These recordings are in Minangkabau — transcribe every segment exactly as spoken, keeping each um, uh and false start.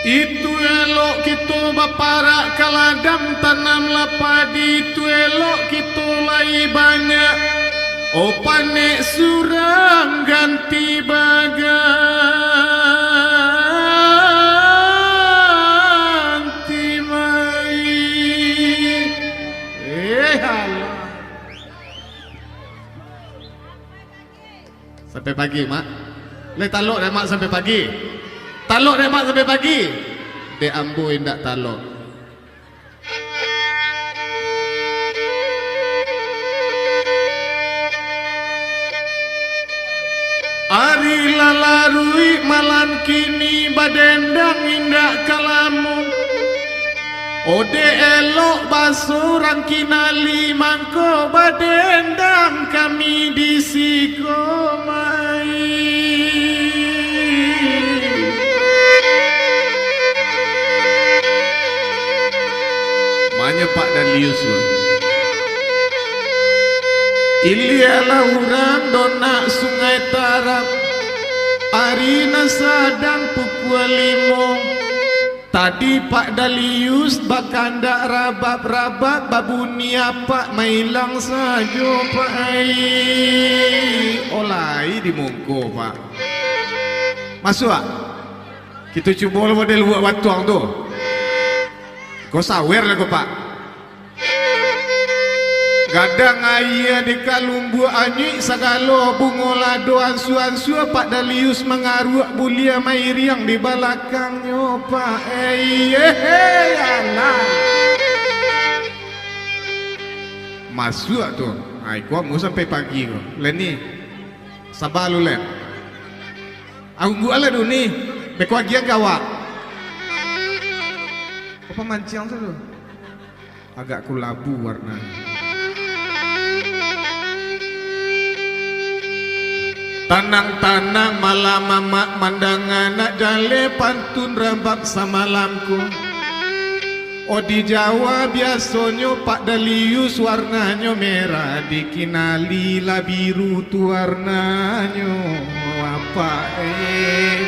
Itu elok kito baparak ka ladang, tanamlah padi, itu elok kito lai banyak. Oh, panek surang ganti baganti mai. Eh, alah. Sampai pagi, Mak. Lai talok dek Mak sampai pagi? Talok dek Mak sampai pagi? Dek ambo indak talok. Ari lah laruik, malam kini badendang indak ka lamo. Ode elok baso urang kinali, mangko badendang kami di siko mai. Manyo Pak Dalius tu. Ilialah urang donak Sungai Tarab, ari nan sadang pukua limo. Tadi Pak Dalius bakandak rabab-rabab, babunyi apak mailang sajo, Pak ai. Olai di muko, Pak. Masuak. Kito cubo lah model buak batuang tu. Ko sawer lah ko, Pak. Gadang aia di kalumbuak anyuik sagalo, bungo lado ansua-ansua, Pak Dalius mangaruak bulia mairiang di balakangnyo, Pak. Eh, eh, eh, alah. Masuak tu. Ai, ko ambo sampai pagi ko. Len ni. Saba lu, Len. Angguak lah dulu ni. Beko agian ka awak. Apa manciang tu? Agak kulabu warna. Tanang-tanang malam amak mandanga, nak jaleh pantun rabab samalam ko. Oh, di Jawa biasonyo Pak Dalius warnanyo merah, dikinali lah biru tu warnanyo, Apak eh.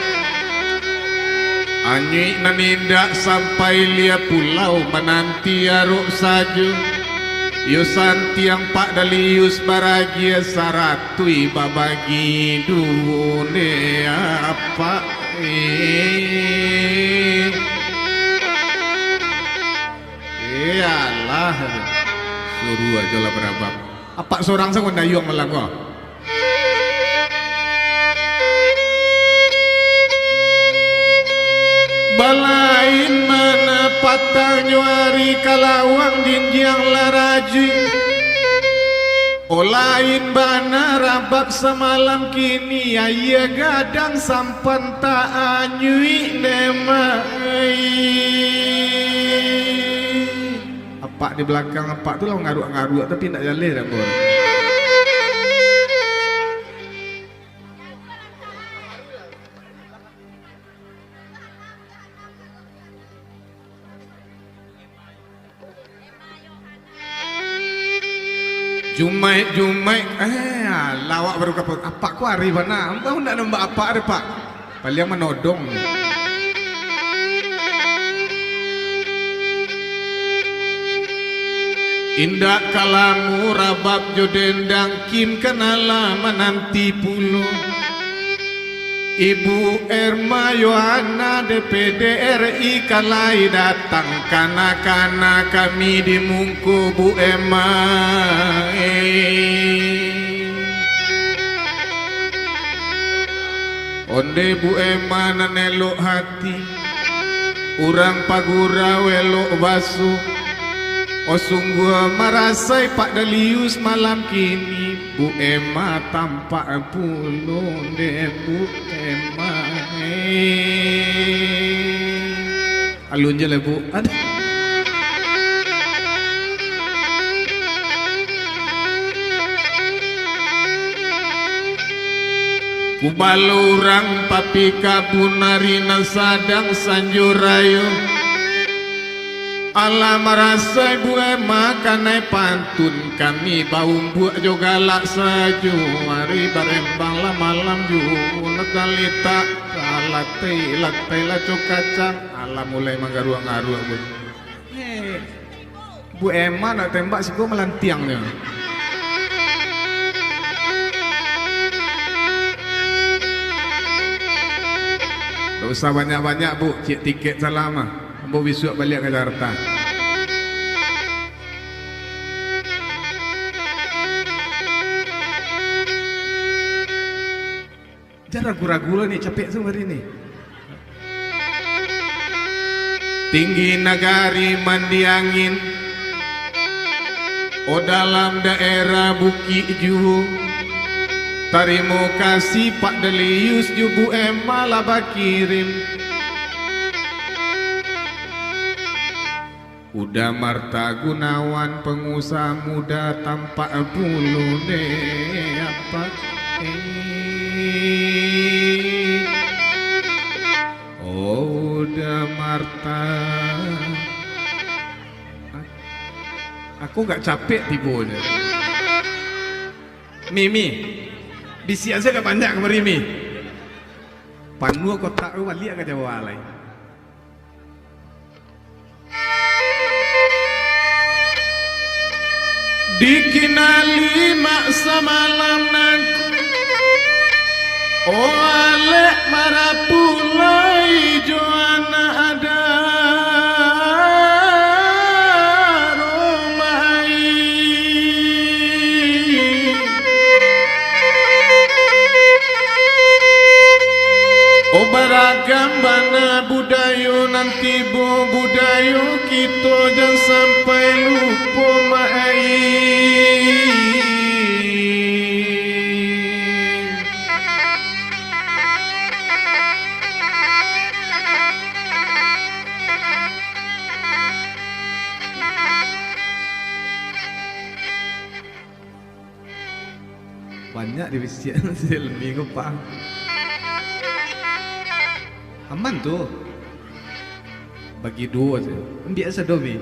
Anyuik nan indak sampai lia pulau, mananti arok sajo. Yo santiang Pak Dalius baragia, saratuih babagi duo ne, Apak eh. Iyalah. Suruah ajo lah barabab. Apak sorang sajo mandayuang malam ko. Balain mana patangnyo ari, kalawang dindiang lah rajuik. Oh, lain bana rabab samalam kini, aia gadang sampan tak anyuik ne mai. Apak di balakang apak tu lah mangaruak-ngaruak, tapi indak jaleh dek ambo. Jumaik, Jumaik, eh, alah awak baru kapal. Apak ko ari bana. Ambo ndak nampak apak ari, Pak. Paliang manodong. Indak ka lamo rabab jo dendang, kin kana lah mananti pulo. Ibu Erma Yohana D P D R I ka lai datang, kana-kana kami di mungko Bu Erma, eh. Onde Bu Erma nan elok hati, urang pagurau elok baso. Oh, sungguah marasai Pak Dalius malam kini, Bu Erma tampak pulo dek Bu Erma, eh. Alun je lah, Bu. Aduh. Kubalo urang papi kabun, ari nan sadang sanjo rayo. Alah marasai buah makanai pantun, kami baumbuak jo galak sajo, ari barembang lah malam juo, nak talitak, latai-latai lah cokacang. Alah mulai manggaruak-ngaruak, Bu. Hei, Bu Emma nak tembak siko malantiang nyo. Dak usah banyak-banyak, Bu, ciek tiket salam ah. Ambo bisuak baliak ka Jakarta. Jan ragu-ragu lah ni, capek tu hari ni. Tinggi nagari mandi angin, oh dalam daerah bukik juo. Tarimo kasih Pak Delius jo Bu Emma lah bakirim. Uda Marta Gunawan, pangusaha muda tampak bulu dek apak. Oh, Uda Marta. Aku agak capek tibonyo. Mi, Mi. Bisiak sajo agak banyak kamari, Mi. Panuah kotak tu baliak ka Jawa lai. Dikinali mak samalam nangko, oh alek marapulai jo anak adat rumah ai. Oh, baragam bana budayo nan tibo, budayo kito jan sampai lupo, Mak ai. Banyak dibisiak si Helmi ko, Pak. Aman tu. Bagi duo se. Ambiak sado, Mi.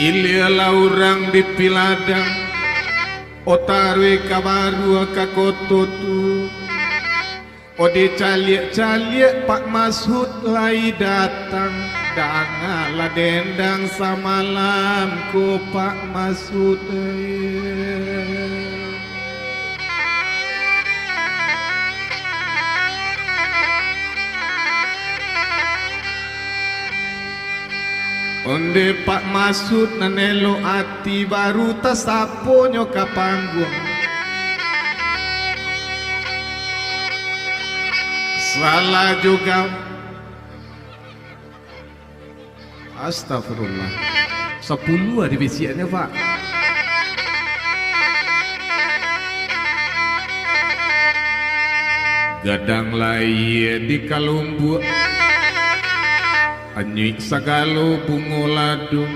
Ilialah urang di piladang, oh taruih ka baruah ka koto tu. Oh, dicaliak-caliak Pak Masud lai datang, dangalah dendang samalam ko Pak Masud. Onde Pak Masud nan elok ati baru tasaponyo ka pangguang. Salah juga. Astagfirullah. Sapuluah dibisiaknyo, Pak. Gadang lai di kalumbuak, anyuik sagalo bungo ladung.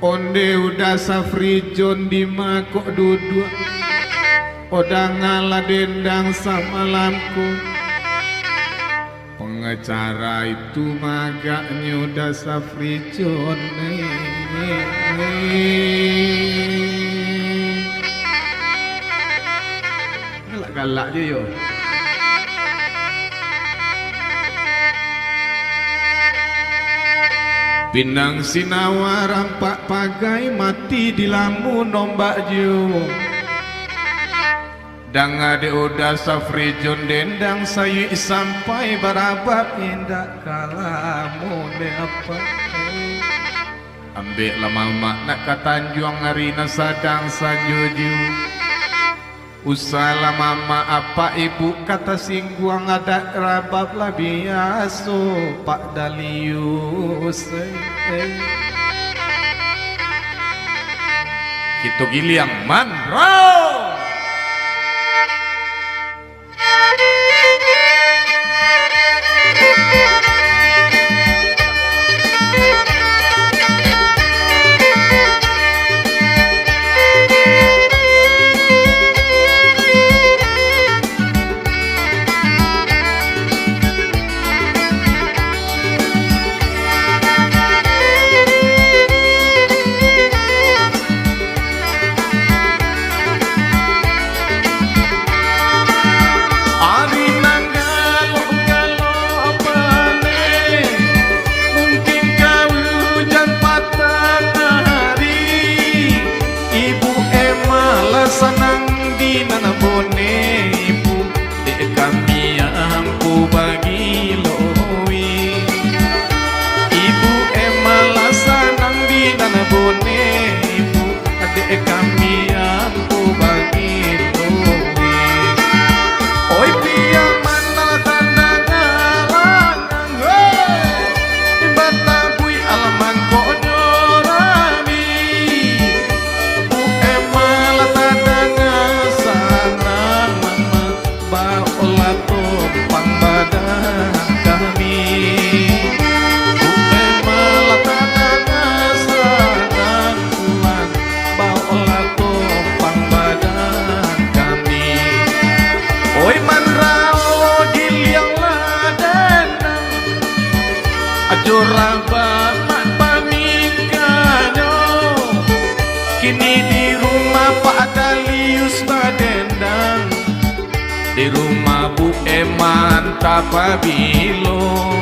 Onde Uda Safrijon di ma kok duduak, oh dangalah dendang samalam ko. Pangacara itu magaknyo Uda Safrijon, eh. Galak-galak je yo. Pinang sinawa rampak pagai, mati dilamun ombak juo. Danga dek Uda Safrijon dendang sayuik sampai barabab indak ka lamo dek apak. Ambeklah mamak nak ka tanjuang ari nan sadang sanjo juo. Usahlah mamak apak ibuk ka tasingguang adat rabab lah biaso Pak Dalius. Kito giliang manro. Urang bamak pamingkanyo, kini di rumah Pak Dalius badendang, di rumah Bu Eman tapabilo.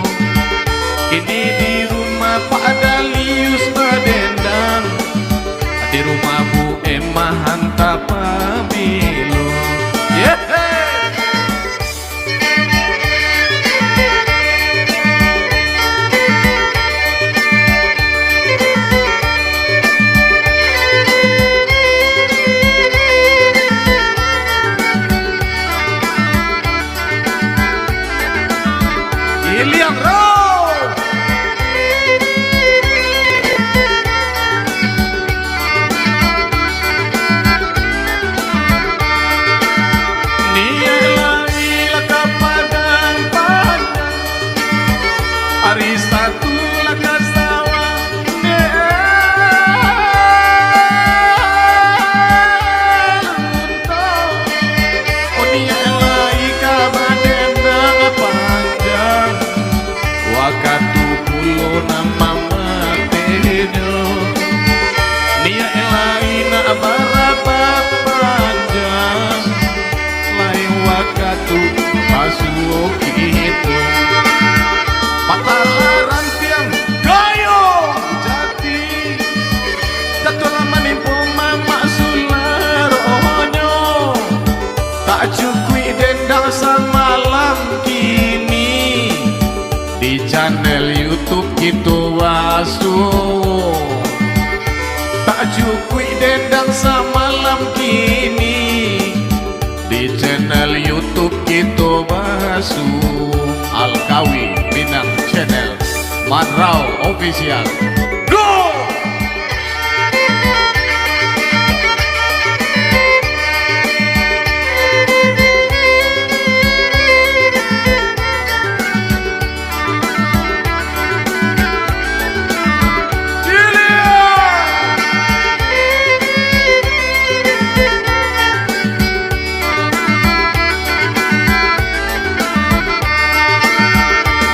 Kini di rumah Pak Dalius badendang, di rumah Bu Eman tapabilo. Yeay! Iliang Ro. Niaik lai lah ka Padang Panjang, ari Satu lah ka sawah. Niaik lai lai ka badendang panjang, wakatu pulo nan mamatehnyo. Niaik lai nak barabak panjang, lain wakatu pasuo kito. Patah rantiang gayuang jati, Datuak lah manimpo mamak sularonyo. Tak cukuik dendang samalam kini, di channel YouTube kito basuo. Tak cukuik dendang samalam kini, di channel YouTube kito basuo. Alkawi Minang Channel, Madrau Official. Go!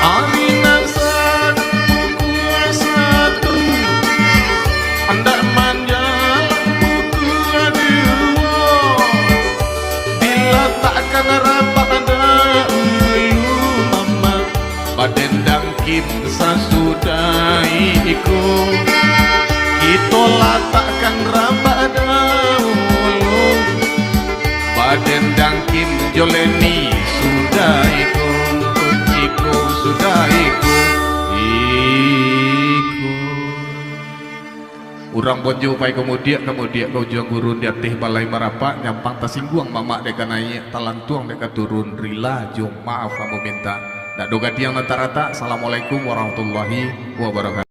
Ari nan sadang pukua satu, andak manjalang pukua duo, dilatakkan rabak dahulu, mamak. Badendang kin sasudah iko, kito latakkan rabak dahulu. Badendang kin jo Leni sudah iko, iko sudah iko, iko. Urang Bonjo pai ka mudiak, ka mudiak ka ujuang gurun, di ateh balai marapak, nyampang tasingguang mamak dek ka naiak, talantuang dek ka turun, rila jo maaf ambo mintak. Dak do gadiang nan taratak. Assalamualaikum warahmatullahi wabarakatuh.